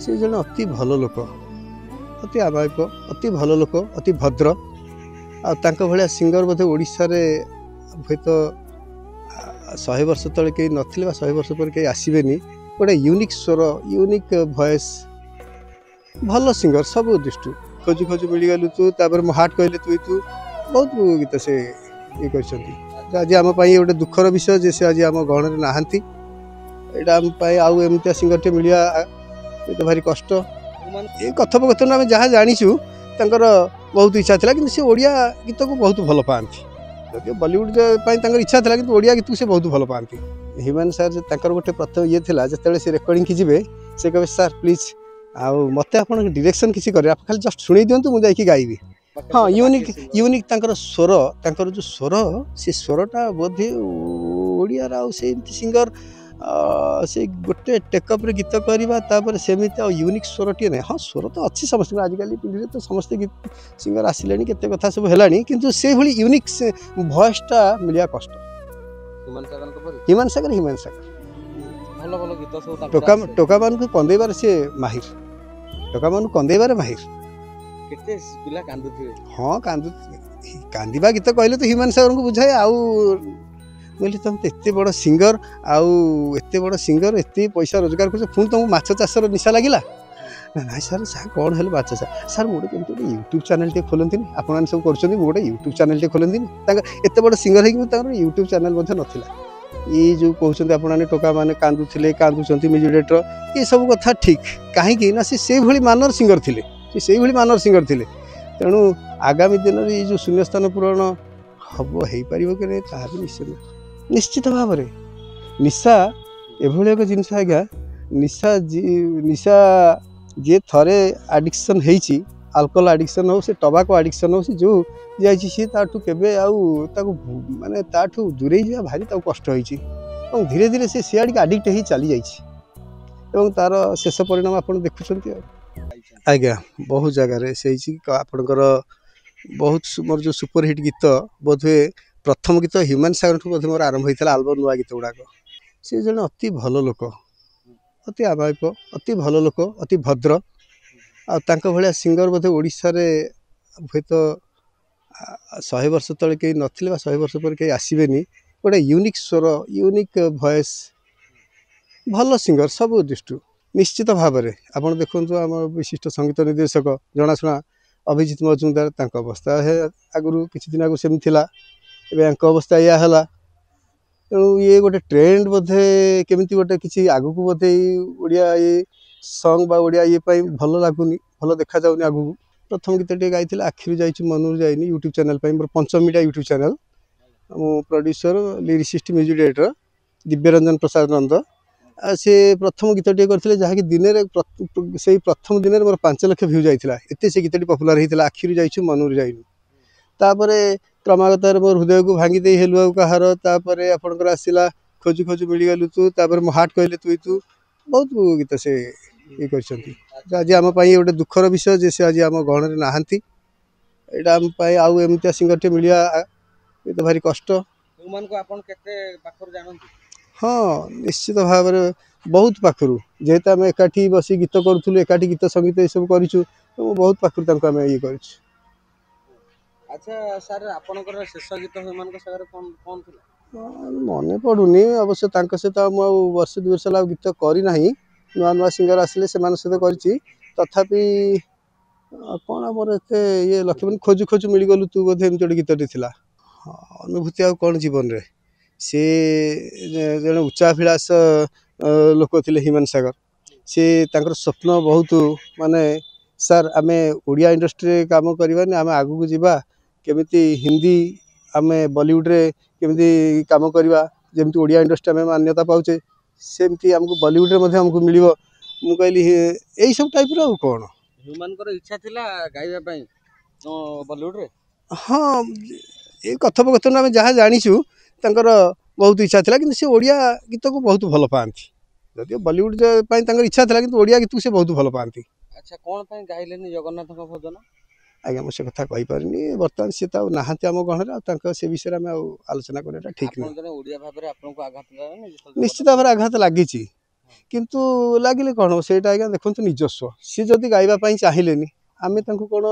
ସେ ଜଣେ ଅତି ଭଲ ଲୋକ, ଅତି ଅମାୟିକ, ଅତି ଭଲ ଲୋକ, ଅତି ଭଦ୍ର। ଆଉ ତାଙ୍କ ଭଳିଆ ସିଙ୍ଗର ବୋଧେ ଓଡ଼ିଶାରେ ହୁଏତ 100 ବର୍ଷ ତଳେ କେହି ନଥିଲେ ବା 100 ବର୍ଷ ପରେ କେହି ଆସିବେନି। ଗୋଟେ ୟୁନିକ୍ ସ୍ୱର, ୟୁନିକ୍ ଭଏସ୍, ଭଲ ସିଙ୍ଗର ସବୁ ଦୃଷ୍ଟିରୁ। ଖୋଜୁ ଖୋଜୁ ମିଳିଗଲୁ ତୁ, ତାପରେ ମୋ ହାର୍ଟ କହିଲେ ତୁଇ ତୁ, ବହୁତ ଗୀତ ସେ ଇଏ କରିଛନ୍ତି। ଆଜି ଆମ ପାଇଁ ଗୋଟେ ଦୁଃଖର ବିଷୟ ଯେ ସେ ଆଜି ଆମ ଗହଣରେ ନାହାନ୍ତି। ଏଇଟା ଆମ ପାଇଁ ଆଉ ଏମିତିଆ ସିଙ୍ଗରଟେ ମିଳିବା ଏ ତ ଭାରି କଷ୍ଟ। ଏ କଥୋପକଥନ ଆମେ ଯାହା ଜାଣିଛୁ ତାଙ୍କର ବହୁତ ଇଚ୍ଛା ଥିଲା, କିନ୍ତୁ ସେ ଓଡ଼ିଆ ଗୀତକୁ ବହୁତ ଭଲ ପାଆନ୍ତି। ଯଦିଓ ବଲିଉଡ଼ ପାଇଁ ତାଙ୍କର ଇଚ୍ଛା ଥିଲା, କିନ୍ତୁ ଓଡ଼ିଆ ଗୀତକୁ ସେ ବହୁତ ଭଲ ପାଆନ୍ତି। ହ୍ୟୁମାନ ସାର୍ ତାଙ୍କର ଗୋଟେ ପ୍ରଥମ ଇଏ ଥିଲା, ଯେତେବେଳେ ସେ ରେକର୍ଡ଼ିଂକି ଯିବେ ସେ କହିବେ ସାର୍ ପ୍ଲିଜ୍ ଆଉ ମୋତେ ଆପଣ ଡିରେକ୍ସନ୍ କିଛି କରିବେ, ଆପଣ ଖାଲି ଜଷ୍ଟ ଶୁଣେଇ ଦିଅନ୍ତୁ, ମୁଁ ଯାଇକି ଗାଇବି। ହଁ, ୟୁନିକ୍ ୟୁନିକ୍ ତାଙ୍କର ସ୍ୱର, ତାଙ୍କର ଯେଉଁ ସ୍ୱର, ସେ ସ୍ୱରଟା ବୋଧେ ଓଡ଼ିଆର ଆଉ ସେମିତି ସିଙ୍ଗର ସେ ଗୋଟେ ଟେକଅପ୍ରେ ଗୀତ କରିବା, ତାପରେ ସେମିତି ଆଉ ୟୁନିକ୍ ସ୍ୱରଟିଏ ନାହିଁ। ହଁ, ସ୍ୱର ତ ଅଛି ସମସ୍ତଙ୍କର, ଆଜିକାଲି ପିଢ଼ିରେ ତ ସମସ୍ତେ ସିଙ୍ଗର ଆସିଲେଣି, କେତେ କଥା ସବୁ ହେଲାଣି, କିନ୍ତୁ ସେଇଭଳି ୟୁନିକ୍ ଭଏସ୍ଟା ମିଳିବା କଷ୍ଟ। ହ୍ୟୁମାନ ସାଗର, ହ୍ୟୁମାନ ସାଗର ଭଲ ଭଲ ଗୀତ ସବୁ। ଟୋକା ଟୋକାମାନଙ୍କୁ କନ୍ଦେଇବାରେ ସେ ମାହିର, ଟୋକାମାନଙ୍କୁ କନ୍ଦେଇବାରେ ମାହିର। କେତେ ପିଲା କାନ୍ଦୁଥିବେ? ହଁ, କାନ୍ଦିବା ଗୀତ କହିଲେ ତ ହ୍ୟୁମାନ ସାଗରଙ୍କୁ ବୁଝାଏ। ଆଉ କହିଲି ତମେ ତ ଏତେ ବଡ଼ ସିଙ୍ଗର, ଆଉ ଏତେ ବଡ଼ ସିଙ୍ଗର, ଏତେ ପଇସା ରୋଜଗାର କରୁଛ, ପୁଣି ତମକୁ ମାଛ ଚାଷର ନିଶା ଲାଗିଲା? ନା ନାଇଁ ସାର୍, ସାର୍ କ'ଣ ହେଲେ ମାଛ ଚାଷ? ସାର୍ ମୁଁ ଗୋଟେ କେମିତି ଗୋଟେ ୟୁଟ୍ୟୁବ୍ ଚ୍ୟାନେଲ୍ ଟିକେ ଖୋଲନ୍ତିନି, ଆପଣମାନେ ସବୁ କରୁଛନ୍ତି, ମୁଁ ଗୋଟେ ୟୁଟ୍ୟୁବ୍ ଚ୍ୟାନେଲ୍ ଟିକେ ଖୋଲନ୍ତିନି। ତାଙ୍କ ଏତେ ବଡ଼ ସିଙ୍ଗର ହେଇକି ତାଙ୍କର ୟୁଟ୍ୟୁବ୍ ଚ୍ୟାନେଲ୍ ମଧ୍ୟ ନଥିଲା। ଏଇ ଯେଉଁ କହୁଛନ୍ତି ଆପଣମାନେ ଟୋକାମାନେ କାନ୍ଦୁଥିଲେ, କାନ୍ଦୁଛନ୍ତି ମ୍ୟୁଜିକ୍ ଡାଇରେକ୍ଟର, ଏସବୁ କଥା ଠିକ୍। କାହିଁକି ନା ସେ ସେଇଭଳି ମାନର ସିଙ୍ଗର ଥିଲେ, ସେ ସେଇଭଳି ମାନର ସିଙ୍ଗର ଥିଲେ। ତେଣୁ ଆଗାମୀ ଦିନରେ ଏଇ ଯେଉଁ ଶୂନ୍ୟସ୍ଥାନ ପୂରଣ ହେବ, ହେଇପାରିବ କି ନାହିଁ ତାହା ବି ନିଶ୍ଚିତ ନିଶ୍ଚିତ ଭାବରେ। ନିଶା ଏଭଳି ଏକ ଜିନିଷ ଆଜ୍ଞା, ନିଶା ନିଶା ଯିଏ ଥରେ ଆଡ଼ିକ୍ସନ୍ ହେଇଛି, ଆଲକୋହଲ ଆଡ଼ିକ୍ସନ୍ ହଉ, ସେ ଟବାକୋ ଆଡ଼ିକ୍ସନ୍ ହଉ, ସେ ଯେଉଁ ଯାଇଛି, ସିଏ ତାଠୁ କେବେ ଆଉ ତାକୁ ମାନେ ତାଠୁ ଦୂରେଇ ଯିବା ଭାରି ତାକୁ କଷ୍ଟ ହେଇଛି, ଏବଂ ଧୀରେ ଧୀରେ ସେ ସିଆଡ଼ିକି ଆଡ଼ିକ୍ଟ ହେଇ ଚାଲିଯାଇଛି, ଏବଂ ତାର ଶେଷ ପରିଣାମ ଆପଣ ଦେଖୁଛନ୍ତି। ଆଉ ଆଜ୍ଞା ବହୁତ ଜାଗାରେ ସେ ହେଇଛି ଆପଣଙ୍କର ବହୁତ ମୋର ଯେଉଁ ସୁପରହିଟ୍ ଗୀତ, ବୋଧହୁଏ ପ୍ରଥମ ଗୀତ ହ୍ୟୁମାନ ସାଗରଠୁ ବୋଧେ ମୋର ଆରମ୍ଭ ହୋଇଥିଲା ଆଲବମ୍ ନୂଆ ଗୀତ ଗୁଡ଼ାକ। ସେ ଜଣେ ଅତି ଭଲ ଲୋକ, ଅତି ଅମାୟିକ, ଅତି ଭଲ ଲୋକ, ଅତି ଭଦ୍ର। ଆଉ ତାଙ୍କ ଭଳିଆ ସିଙ୍ଗର ବୋଧେ ଓଡ଼ିଶାରେ ହୁଏତ 100 ବର୍ଷ ତଳେ କେହି ନଥିଲେ ବା 100 ବର୍ଷ ପରେ କେହି ଆସିବେନି। ଗୋଟେ ୟୁନିକ୍ ସ୍ୱର, ୟୁନିକ୍ ଭଏସ୍, ଭଲ ସିଙ୍ଗର ସବୁ ଦୃଷ୍ଟିରୁ। ନିଶ୍ଚିତ ଭାବରେ ଆପଣ ଦେଖନ୍ତୁ ଆମ ବିଶିଷ୍ଟ ସଙ୍ଗୀତ ନିର୍ଦ୍ଦେଶକ ଜଣାଶୁଣା ଅଭିଜିତ ମଜୁମଦାର, ତାଙ୍କ ଅବସ୍ଥା ଆଗରୁ କିଛି ଦିନ ଆଗରୁ ସେମିତି ଥିଲା, ଏବେ ୟାଙ୍କ ଅବସ୍ଥା ଏଇଆ ହେଲା। ତେଣୁ ଇଏ ଗୋଟେ ଟ୍ରେଣ୍ଡ ବୋଧେ, କେମିତି ଗୋଟେ କିଛି ଆଗକୁ ବୋଧେ ଏଇ ଓଡ଼ିଆ ଇଏ ସଙ୍ଗ୍ ବା ଓଡ଼ିଆ ଇଏ ପାଇଁ ଭଲ ଲାଗୁନି, ଭଲ ଦେଖାଯାଉନି ଆଗକୁ। ପ୍ରଥମ ଗୀତ ଟିକେ ଗାଇଥିଲେ ଆଖିରୁ ଯାଇଛି ମନରୁ ଯାଇନି, ୟୁଟ୍ୟୁବ୍ ଚ୍ୟାନେଲ୍ ପାଇଁ, ମୋର ପଞ୍ଚମ ମିଡ଼ିଆ ୟୁଟ୍ୟୁବ୍ ଚ୍ୟାନେଲ୍। ମୁଁ producer, lyricist, music director Dibyaranjan Prasad Nanda. ଆଉ ସେ ପ୍ରଥମ ଗୀତଟିଏ କରିଥିଲେ, ଯାହାକି ଦିନରେ ସେଇ ପ୍ରଥମ ଦିନରେ ମୋର 5 ଲକ୍ଷ ଭ୍ୟୁ ଯାଇଥିଲା, ଏତେ ସେ ଗୀତଟି ପପୁଲାର ହେଇଥିଲା, ଆଖିରୁ ଯାଇଛୁ ମନରୁ ଯାଇନୁ। ତାପରେ କ୍ରମାଗତରେ ମୋ ହୃଦୟକୁ ଭାଙ୍ଗି ଦେଇ ହେଲୁ ଆଉ କାହାର, ତାପରେ ଆପଣଙ୍କର ଆସିଲା ଖୋଜୁ ଖୋଜୁ ମିଳିଗଲୁ ତୁ, ତାପରେ ମୋ ହାର୍ଟ କହିଲେ ତୁଇ ତୁ, ବହୁତ ଗୀତ ସେ ଇଏ କରିଛନ୍ତି। ଆଜି ଆମ ପାଇଁ ଗୋଟେ ଦୁଃଖର ବିଷୟ ଯେ ସେ ଆଜି ଆମ ଗହଣରେ ନାହାନ୍ତି। ଏଇଟା ଆମ ପାଇଁ ଆଉ ଏମିତିଆ ସିଙ୍ଗରଟେ ମିଳିବା ଏ ତ ଭାରି କଷ୍ଟ। ହ୍ୟୁମାନଙ୍କୁ ଆପଣ କେତେ ପାଖରୁ ଜାଣନ୍ତି? ହଁ, ନିଶ୍ଚିତ ଭାବରେ ବହୁତ ପାଖରୁ, ଯେହେତୁ ଆମେ ଏକାଠି ବସି ଗୀତ କରୁଥିଲୁ, ଏକାଠି ଗୀତ ସଙ୍ଗୀତ ଏସବୁ କରିଛୁ, ତ ମୁଁ ବହୁତ ପାଖରୁ ତାଙ୍କୁ ଆମେ ଇଏ କରିଛୁ। ଆଚ୍ଛା ସାର୍, ଆପଣଙ୍କର ଶେଷ ଗୀତ ହ୍ୟୁମାନଙ୍କ ସାଗର କ'ଣ କ'ଣ ଥିଲା? ମନେ ପଡ଼ୁନି। ଅବଶ୍ୟ ତାଙ୍କ ସହିତ ମୁଁ ଆଉ ବର୍ଷେ 2 ବର୍ଷ ହେଲା ଆଉ ଗୀତ କରିନାହିଁ। ନୂଆ ନୂଆ ସିଙ୍ଗର ଆସିଲେ ସେମାନଙ୍କ ସହିତ କରିଛି। ତଥାପି କ'ଣ ମୋର ଏତେ ଇଏ ଲକ୍ଷ୍ୟ, ଖୋଜୁ ଖୋଜୁ ମିଳିଗଲୁ ତୁ ବୋଧେ ଏମିତି ଗୋଟେ ଗୀତଟି ଥିଲା। ହଁ, ଅନୁଭୂତି ଆଉ କ'ଣ ଜୀବନରେ, ସେ ଜଣେ ଉଚ୍ଚାଭିଳାଷ ଲୋକ ଥିଲେ ହ୍ୟୁମାନ ସାଗର। ସେ ତାଙ୍କର ସ୍ୱପ୍ନ ବହୁତ, ମାନେ ସାର୍ ଆମେ ଓଡ଼ିଆ ଇଣ୍ଡଷ୍ଟ୍ରିରେ କାମ କରିବାନି, ଆମେ ଆଗକୁ ଯିବା, କେମିତି ହିନ୍ଦୀ ଆମେ ବଲିଉଡ଼ରେ କେମିତି କାମ କରିବା, ଯେମିତି ଓଡ଼ିଆ ଇଣ୍ଡଷ୍ଟ୍ରି ଆମେ ମାନ୍ୟତା ପାଉଛେ ସେମିତି ଆମକୁ ବଲିଉଡ଼ରେ ମଧ୍ୟ ଆମକୁ ମିଳିବ। ମୁଁ କହିଲି ଏଇସବୁ ଟାଇପ୍ର ଆଉ କ'ଣ। ହ୍ୟୁମାନଙ୍କର ଇଚ୍ଛା ଥିଲା ଗାଇବା ପାଇଁ ବଲିଉଡ଼ରେ? ହଁ, ଏ କଥୋପକଥନ ଆମେ ଯାହା ଜାଣିଛୁ ତାଙ୍କର ବହୁତ ଇଚ୍ଛା ଥିଲା, କିନ୍ତୁ ସେ ଓଡ଼ିଆ ଗୀତକୁ ବହୁତ ଭଲ ପାଆନ୍ତି। ଯଦିଓ ବଲିଉଡ଼ ପାଇଁ ତାଙ୍କର ଇଚ୍ଛା ଥିଲା, କିନ୍ତୁ ଓଡ଼ିଆ ଗୀତକୁ ସେ ବହୁତ ଭଲ ପାଆନ୍ତି। ଆଚ୍ଛା, କ'ଣ ପାଇଁ ଗାଇଲେନି ଜଗନ୍ନାଥଙ୍କ ଭଜନ? ଆଜ୍ଞା ମୁଁ ସେ କଥା କହିପାରୁନି। ବର୍ତ୍ତମାନ ସିଏ ତ ଆଉ ନାହାନ୍ତି ଆମ ଗହଣରେ, ଆଉ ତାଙ୍କ ସେ ବିଷୟରେ ଆମେ ଆଉ ଆଲୋଚନା କରିବାଟା ଠିକ୍ ନୁହେଁ। ଜଣେ ଓଡ଼ିଆ ଭାବରେ ଆପଣଙ୍କୁ ଆଘାତ ନିଶ୍ଚିତ ଭାବରେ ଆଘାତ ଲାଗିଛି। କିନ୍ତୁ ଲାଗିଲେ କ'ଣ ହେବ, ସେଇଟା ଆଜ୍ଞା ଦେଖନ୍ତୁ ନିଜସ୍ୱ। ସିଏ ଯଦି ଗାଇବା ପାଇଁ ଚାହିଁଲେନି, ଆମେ ତାଙ୍କୁ କ'ଣ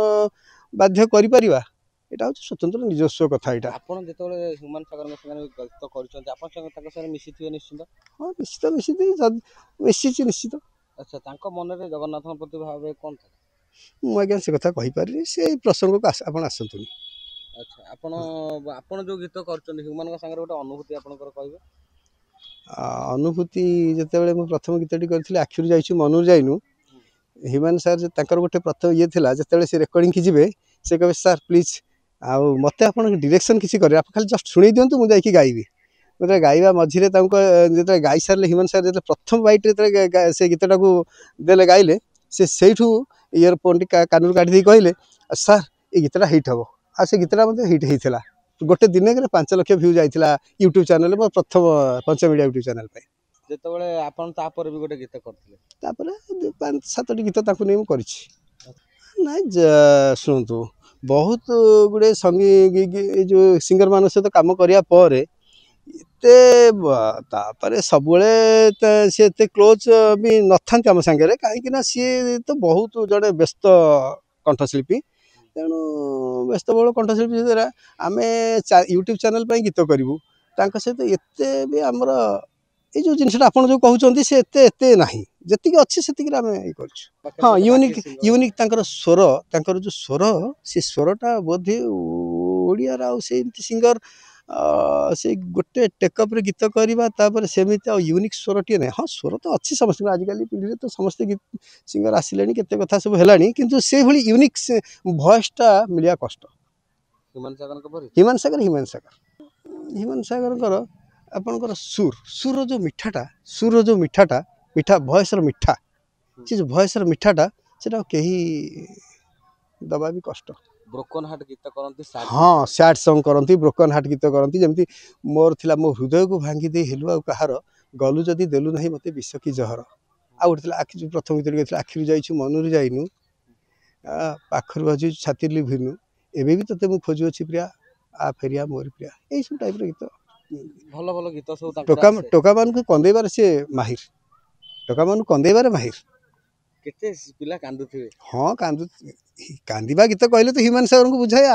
ବାଧ୍ୟ କରିପାରିବା? ଏଇଟା ହେଉଛି ସ୍ୱତନ୍ତ୍ର ନିଜସ୍ୱ କଥା ଏଇଟା। ଆପଣ ଯେତେବେଳେ ହ୍ୟୁମାନ ସାଗରଙ୍କ ସାଙ୍ଗରେ ଗୀତ କରିଛନ୍ତି, ଆପଣ ତାଙ୍କ ସାଙ୍ଗରେ ମିଶିଥିବେ ନିଶ୍ଚିନ୍ତ? ହଁ, ନିଶ୍ଚିତ ମିଶିଥିବି, ଯଦି ମିଶିଛି ନିଶ୍ଚିତ। ଆଚ୍ଛା, ତାଙ୍କ ମନରେ ଜଗନ୍ନାଥଙ୍କ ପ୍ରତି ଭାବେ କ'ଣ ଥିଲା? ମୁଁ ଆଜ୍ଞା ସେ କଥା କହିପାରିନି, ସେ ପ୍ରସଙ୍ଗକୁ ଆପଣ ଆସନ୍ତୁନି। ଆଚ୍ଛା, ଆପଣ ଯେଉଁ ଗୀତ କରୁଛନ୍ତି ହ୍ୟୁମାନଙ୍କ ସାଙ୍ଗରେ ଗୋଟେ ଅନୁଭୂତି ଆପଣଙ୍କର କହିବେ? ଅନୁଭୂତି, ଯେତେବେଳେ ମୁଁ ପ୍ରଥମ ଗୀତଟି କରିଥିଲି ଆଖିରୁ ଯାଇଛୁ ମନରୁ ଯାଇନୁ, ହ୍ୟୁମାନ ସାର୍ ତାଙ୍କର ଗୋଟେ ପ୍ରଥମ ଇଏ ଥିଲା, ଯେତେବେଳେ ସେ ରେକର୍ଡ଼ିଂକି ଯିବେ ସେ କହିବେ ସାର୍ ପ୍ଲିଜ୍ ଆଉ ମୋତେ ଆପଣ ଡିରେକ୍ସନ୍ କିଛି କରିବେ, ଆପଣ ଖାଲି ଜଷ୍ଟ ଶୁଣେଇ ଦିଅନ୍ତୁ, ମୁଁ ଯାଇକି ଗାଇବି। ଯେତେବେଳେ ଗାଇବା ମଝିରେ ତାଙ୍କ ଯେତେବେଳେ ଗାଇ ସାରିଲେ ହ୍ୟୁମାନ ସାର୍, ଯେତେବେଳେ ପ୍ରଥମ ବାଇଟ୍ରେ ଯେତେବେଳେ ସେ ଗୀତଟାକୁ ଦେଲେ ଗାଇଲେ, ସେ ସେଇଠୁ ଇୟରଫୋନ୍ଟି କାନରୁ କାଢ଼ି ଦେଇ କହିଲେ ସାର୍ ଏ ଗୀତଟା ହିଟ୍ ହେବ। ଆଉ ସେ ଗୀତଟା ମଧ୍ୟ ହିଟ୍ ହେଇଥିଲା। ଗୋଟେ ଦିନକରେ 5 ଲକ୍ଷ ଭ୍ୟୁ ଯାଇଥିଲା ୟୁଟ୍ୟୁବ୍ ଚ୍ୟାନେଲ୍, ମୋ ପ୍ରଥମ ପଞ୍ଚମିଡ଼ିଆ ୟୁଟ୍ୟୁବ୍ ଚ୍ୟାନେଲ୍ ପାଇଁ। ଯେତେବେଳେ ଆପଣ ତାପରେ ବି ଗୋଟେ ଗୀତ କରିଥିଲେ? ତାପରେ 5 7ଟି ଗୀତ ତାଙ୍କୁ ନେଇ ମୁଁ କରିଛି। ନାଇଁ, ଶୁଣନ୍ତୁ, ବହୁତ ଗୁଡ଼ିଏ ସଙ୍ଗୀ ଏ ଯେଉଁ ସିଙ୍ଗରମାନଙ୍କ ସହିତ କାମ କରିବା ପରେ ଏତେ ତାପରେ ସବୁବେଳେ ସିଏ ଏତେ କ୍ଲୋଜ୍ ବି ନଥାନ୍ତି ଆମ ସାଙ୍ଗରେ, କାହିଁକି ନା ସିଏ ତ ବହୁତ ଜଣେ ବ୍ୟସ୍ତ କଣ୍ଠଶିଳ୍ପୀ। ତେଣୁ ବ୍ୟସ୍ତବହୁଳ କଣ୍ଠଶିଳ୍ପୀ ଦ୍ୱାରା ଆମେ ୟୁଟ୍ୟୁବ୍ ଚ୍ୟାନେଲ୍ ପାଇଁ ଗୀତ କରିବୁ, ତାଙ୍କ ସହିତ ଏତେ ବି ଆମର ଏଇ ଯେଉଁ ଜିନିଷଟା ଆପଣ ଯେଉଁ କହୁଛନ୍ତି ସେ ଏତେ ଏତେ ନାହିଁ, ଯେତିକି ଅଛି ସେତିକିରେ ଆମେ ଇଏ କରୁଛୁ। ହଁ, ୟୁନିକ୍ ୟୁନିକ୍ ତାଙ୍କର ସ୍ୱର, ତାଙ୍କର ଯେଉଁ ସ୍ୱର, ସେ ସ୍ୱରଟା ବୋଧେ ଓଡ଼ିଆର ଆଉ ସେମିତି ସିଙ୍ଗର ସେ ଗୋଟେ ଟେକଅପ୍ରେ ଗୀତ କରିବା ତାପରେ ସେମିତି ଆଉ ୟୁନିକ୍ ସ୍ୱରଟିଏ ନାହିଁ। ହଁ, ସ୍ୱର ତ ଅଛି ସମସ୍ତଙ୍କର, ଆଜିକାଲି ପିଢ଼ିରେ ତ ସମସ୍ତେ ସିଙ୍ଗର ଆସିଲେଣି, କେତେ କଥା ସବୁ ହେଲାଣି, କିନ୍ତୁ ସେଇଭଳି ୟୁନିକ୍ ଭଏସ୍ଟା ମିଳିବା କଷ୍ଟ। ହ୍ୟୁମାନ ସାଗରଙ୍କ ପରି? ହ୍ୟୁମାନ ସାଗର, ହ୍ୟୁମାନ ସାଗର, ହ୍ୟୁମାନ ସାଗରଙ୍କର ଆପଣଙ୍କର ସୁର, ସୁରର ଯେଉଁ ମିଠାଟା, ସୁରର ଯେଉଁ ମିଠାଟା, ମିଠା ଭଏସ୍ର ମିଠା, ସେ ଯେଉଁ ଭଏସ୍ର ମିଠାଟା ସେଇଟା କେହି ଦେବା ବି କଷ୍ଟ। ବ୍ରୋକନ୍ ହାର୍ଟ ଗୀତ କରନ୍ତି? ହଁ, ସ୍ୟାଡ୍ ସଙ୍ଗ୍ କରନ୍ତି, ବ୍ରୋକନ୍ ହାର୍ଟ ଗୀତ କରନ୍ତି। ଯେମିତି ମୋର ଥିଲା, ମୋ ହୃଦୟକୁ ଭାଙ୍ଗି ଦେଇ ହେଲୁ ଆଉ କାହାର, ଗଲୁ ଯଦି ଦେଲୁ ନାହିଁ ମୋତେ ବିଷ କି ଜହର। ଆଉ ଗୋଟେ ଥିଲା ଆଖି, ଯେଉଁ ପ୍ରଥମ ଗୀତଟି ଗାଇଥିଲା, ଆଖିରୁ ଯାଇଛୁ ମନରୁ ଯାଇନୁ, ପାଖରୁ ବାଜୁଛୁ ଛାତି ଲିଭିନୁ, ଏବେ ବି ତୋତେ ମୁଁ ଖୋଜୁଅଛି ପ୍ରିୟା, ଆ ଫେରିଆ ମୋର ପ୍ରିୟା। ଏଇସବୁ ଟାଇପ୍ର ଗୀତ, ଭଲ ଭଲ ଗୀତ ସବୁ। ଟୋକା ଟୋକାମାନଙ୍କୁ କନ୍ଦେଇବାରେ ସିଏ ମାହିର, ଟୋକାମାନଙ୍କୁ କନ୍ଦେଇବାରେ ମାହିର। କେତେ ପିଲା କାନ୍ଦୁଥିବେ? ହଁ, କାନ୍ଦୁ, କାନ୍ଦିବା ଗୀତ କହିଲେ ତ ହ୍ୟୁମାନ ସାଗରଙ୍କୁ ବୁଝାଏ,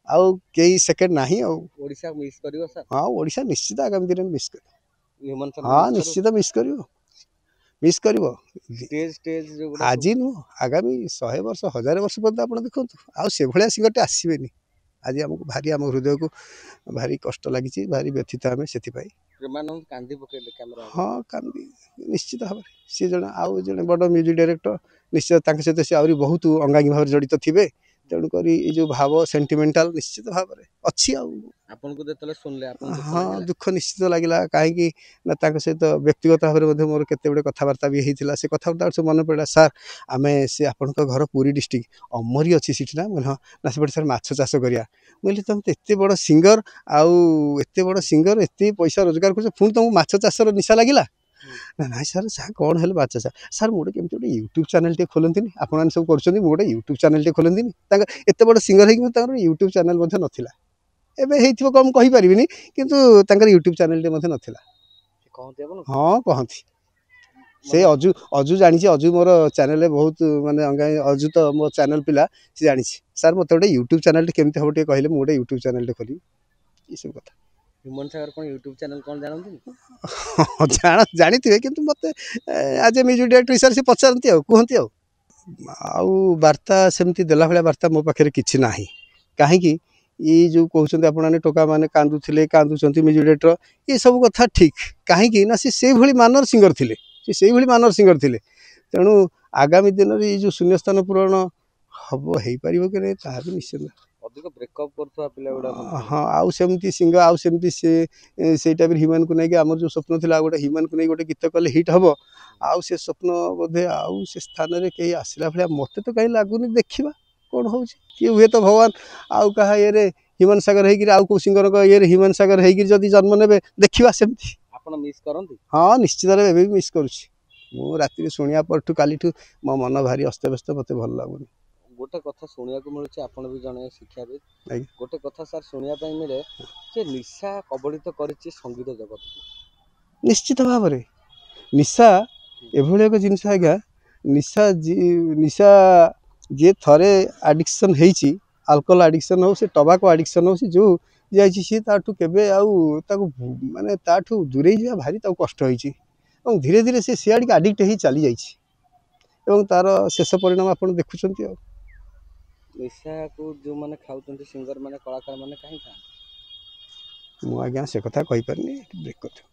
ଆଉ କେହି ସେକେଣ୍ଡ ନାହିଁ। ଆଉ ଓଡ଼ିଶା ମିସ୍ କରିବ ସାର୍? ହଁ, ଓଡ଼ିଶା ନିଶ୍ଚିତ ଆଗାମୀ ଦିନରେ ମିସ୍ କରିବ। ହଁ, ନିଶ୍ଚିତ ମିସ୍ କରିବ, ମିସ୍ କରିବ। ଆଜି ନୁହଁ, ଆଗାମୀ 100 ବର୍ଷ 1000 ବର୍ଷ ପର୍ଯ୍ୟନ୍ତ ଆପଣ ଦେଖନ୍ତୁ, ଆଉ ସେଭଳିଆ ସିଙ୍ଗରଟେ ଆସିବେନି। ଆଜି ଆମକୁ ଭାରି, ଆମ ହୃଦୟକୁ ଭାରି କଷ୍ଟ ଲାଗିଛି, ଭାରି ବ୍ୟଥିତ ଆମେ ସେଥିପାଇଁ। କାନ୍ଦି ପକେଇଲେ? ହଁ, କାନ୍ଦି ନିଶ୍ଚିତ ଭାବରେ। ସିଏ ଜଣେ ଆଉ ଜଣେ ବଡ଼ ମ୍ୟୁଜିକ୍ ଡାଇରେକ୍ଟର, ନିଶ୍ଚିତ ତାଙ୍କ ସହିତ ସେ ଆହୁରି ବହୁତ ଅଙ୍ଗାଙ୍ଗୀ ଭାବରେ ଜଡ଼ିତ ଥିବେ। ତେଣୁକରି ଏଇ ଯେଉଁ ଭାବ ସେଣ୍ଟିମେଣ୍ଟାଲ ନିଶ୍ଚିତ ଭାବରେ ଅଛି। ଆଉ ଆପଣଙ୍କୁ ଯେତେବେଳେ ଶୁଣିଲେ? ହଁ, ଦୁଃଖ ନିଶ୍ଚିତ ଲାଗିଲା, କାହିଁକି ନା ତାଙ୍କ ସହିତ ବ୍ୟକ୍ତିଗତ ଭାବରେ ମଧ୍ୟ ମୋର କେତେ ଗୁଡ଼ିଏ କଥାବାର୍ତ୍ତା ବି ହେଇଥିଲା। ସେ କଥାବାର୍ତ୍ତା ସବୁ ମନେ ପଡ଼ିଲା। ସାର୍, ଆମେ ସେ ଆପଣଙ୍କ ଘର ପୁରୀ ଡିଷ୍ଟ୍ରିକ୍ଟ ଅମରି ଅଛି ସେଠି ନା? ମୁଁ ହଁ। ନା, ସେପଟେ ସାର୍ ମାଛ ଚାଷ କରିବା। ମୁଁ କହିଲି ତମେ ତ ଏତେ ବଡ଼ ସିଙ୍ଗର, ଆଉ ଏତେ ବଡ଼ ସିଙ୍ଗର, ଏତେ ପଇସା ରୋଜଗାର କରୁଛ, ପୁଣି ତମକୁ ମାଛ ଚାଷର ନିଶା ଲାଗିଲା? ନା, ନାଇଁ ସାର୍, ସାର୍ କ'ଣ ହେଲେ ମାଛ ଚାଷ, ସାର୍ ମୁଁ ଗୋଟେ କେମିତି ଗୋଟେ ୟୁଟ୍ୟୁବ୍ ଚ୍ୟାନେଲ୍ ଟିକେ ଖୋଲନ୍ତିନି, ଆପଣମାନେ ସବୁ କରୁଛନ୍ତି, ମୁଁ ଗୋଟେ ୟୁଟ୍ୟୁବ୍ ଚ୍ୟାନେଲ୍ ଟିକେ ଖୋଲନ୍ତିନି। ତାଙ୍କ ଏତେ ବଡ଼ ସିଙ୍ଗର ହେଇକି ତାଙ୍କର ୟୁଟ୍ୟୁବ୍ ଚ୍ୟାନେଲ୍ ମଧ୍ୟ ନଥିଲା। ଏବେ ହେଇଥିବ କ'ଣ ମୁଁ କହିପାରିବିନି, କିନ୍ତୁ ତାଙ୍କର ୟୁଟ୍ୟୁବ୍ ଚ୍ୟାନେଲ୍ଟେ ମଧ୍ୟ ନଥିଲା। ହଁ, କହନ୍ତି ସେ। ଅଜୁ, ଅଜୁ ଜାଣିଛି, ଅଜୁ ମୋର ଚ୍ୟାନେଲ୍ରେ ବହୁତ ମାନେ ଅଙ୍ଗା, ଅଜୁ ତ ମୋ ଚ୍ୟାନେଲ୍ ପିଲା, ସେ ଜାଣିଛି। ସାର୍ ମୋତେ ଗୋଟେ ୟୁଟ୍ୟୁବ୍ ଚ୍ୟାନେଲ୍ଟେ କେମିତି ହେବ ଟିକେ କହିଲେ, ମୁଁ ଗୋଟେ ୟୁଟ୍ୟୁବ୍ ଚ୍ୟାନେଲ୍ଟେ ଖୋଲିବି, ଏସବୁ କଥା। ହ୍ୟୁମାନ ସାଗର କ'ଣ ୟୁଟ୍ୟୁବ୍ ଚ୍ୟାନେଲ୍ କ'ଣ ଜାଣନ୍ତିନି? ଜାଣିଥିବେ, କିନ୍ତୁ ମୋତେ ଆଜ୍ ଏ ମ୍ୟୁଜିକ୍ ଡାଇରେକ୍ଟର ହିସାବରେ ସେ ପଚାରନ୍ତି ଆଉ କୁହନ୍ତି। ଆଉ ବାର୍ତ୍ତା ସେମିତି ଦେଲା ଭଳିଆ ବାର୍ତ୍ତା ମୋ ପାଖରେ କିଛି ନାହିଁ। କାହିଁକି ଏଇ ଯେଉଁ କହୁଛନ୍ତି ଆପଣମାନେ ଟୋକାମାନେ କାନ୍ଦୁଥିଲେ, କାନ୍ଦୁଛନ୍ତି ମ୍ୟୁଜିକ୍ ଡାଇରେକ୍ଟର, ଏସବୁ କଥା ଠିକ୍। କାହିଁକି ନା ସେ ସେଇଭଳି ମାନର ସିଙ୍ଗର ଥିଲେ, ସେ ସେଇଭଳି ମାନର ସିଙ୍ଗର ଥିଲେ। ତେଣୁ ଆଗାମୀ ଦିନରେ ଏଇ ଯେଉଁ ଶୂନ୍ୟସ୍ଥାନ ପୂରଣ ହେବ, ହେଇପାରିବ କି ନାହିଁ ତାହା ବି ନିଶ୍ଚିତ। ଅଧିକ ବ୍ରେକଅପ୍ କରୁଥିବା ପିଲା ଗୁଡ଼ା। ହଁ, ଆଉ ସେମିତି ସିଙ୍ଗ ଆଉ ସେମିତି ସେ ସେଇ ଟାଇପ୍ର ହ୍ୟୁମାନ୍କୁ ନେଇକି ଆମର ଯେଉଁ ସ୍ୱପ୍ନ ଥିଲା, ଆଉ ଗୋଟେ ହ୍ୟୁମାନ୍କୁ ନେଇକି ଗୋଟେ ଗୀତ କଲେ ହିଟ୍ ହେବ, ଆଉ ସେ ସ୍ୱପ୍ନ ବୋଧେ ଆଉ ସେ ସ୍ଥାନରେ କେହି ଆସିଲା ଭଳିଆ ମୋତେ ତ କାହିଁ ଲାଗୁନି। ଦେଖିବା କ'ଣ ହେଉଛି। କିଏ ହୁଏତ ଭଗବାନ ଆଉ କାହା ଇଏରେ ହ୍ୟୁମାନ୍ ସାଗର ହେଇକିରି, ଆଉ କେଉଁ ସିଙ୍ଗରଙ୍କ ଇଏରେ ହ୍ୟୁମାନ୍ ସାଗର ହେଇକିରି ଯଦି ଜନ୍ମ ନେବେ, ଦେଖିବା ସେମିତି। ଆପଣ ମିସ୍ କରନ୍ତି? ହଁ, ନିଶ୍ଚିତ ଏବେ ବି ମିସ୍ କରୁଛି ମୁଁ। ରାତିରେ ଶୁଣିବା ପରଠୁ କାଲିଠୁ ମୋ ମନ ଭାରି ଅସ୍ତବ୍ୟସ୍ତ, ମୋତେ ଭଲ ଲାଗୁନି। ଗୋଟେ କଥା ଶୁଣିବାକୁ ମିଳୁଛି, ଆପଣ ବି ଜଣେ ଶିକ୍ଷାବିତ୍, ଗୋଟେ କଥା ସାର୍ ଶୁଣିବା ପାଇଁ ମିଳେ ଯେ ନିଶା କବଳିତ କରିଛି ସଙ୍ଗୀତ ଜଗତକୁ। ନିଶ୍ଚିତ ଭାବରେ ନିଶା ଏଭଳି ଏକ ଜିନିଷ ଆଜ୍ଞା, ନିଶା ନିଶା ଯିଏ ଥରେ ଆଡ଼ିକ୍ସନ୍ ହେଇଛି, ଆଲକୋହଲ ଆଡ଼ିକ୍ସନ୍ ହଉ, ସେ ଟବାକୋ ଆଡ଼ିକ୍ସନ୍ ହଉ, ସେ ଯେଉଁ ଯାଇଛି, ସିଏ ତାଠୁ କେବେ ଆଉ ତାକୁ ମାନେ ତାଠୁ ଦୂରେଇ ଯିବା ଭାରି ତାକୁ କଷ୍ଟ ହେଇଛି, ଏବଂ ଧୀରେ ଧୀରେ ସେ ସିଆଡ଼ିକି ଆଡ଼ିକ୍ଟ ହେଇ ଚାଲିଯାଇଛି, ଏବଂ ତାର ଶେଷ ପରିଣାମ ଆପଣ ଦେଖୁଛନ୍ତି। ଆଉ ନିଶାକୁ ଯେଉଁମାନେ ଖାଉଛନ୍ତି, ସିଙ୍ଗର ମାନେ, କଳାକାର ମାନେ, କାହିଁ ଖାଆନ୍ତି? ମୁଁ ଆଜ୍ଞା ସେ କଥା କହିପାରିନି, ବ୍ରେକ୍ କରିଦିଅ।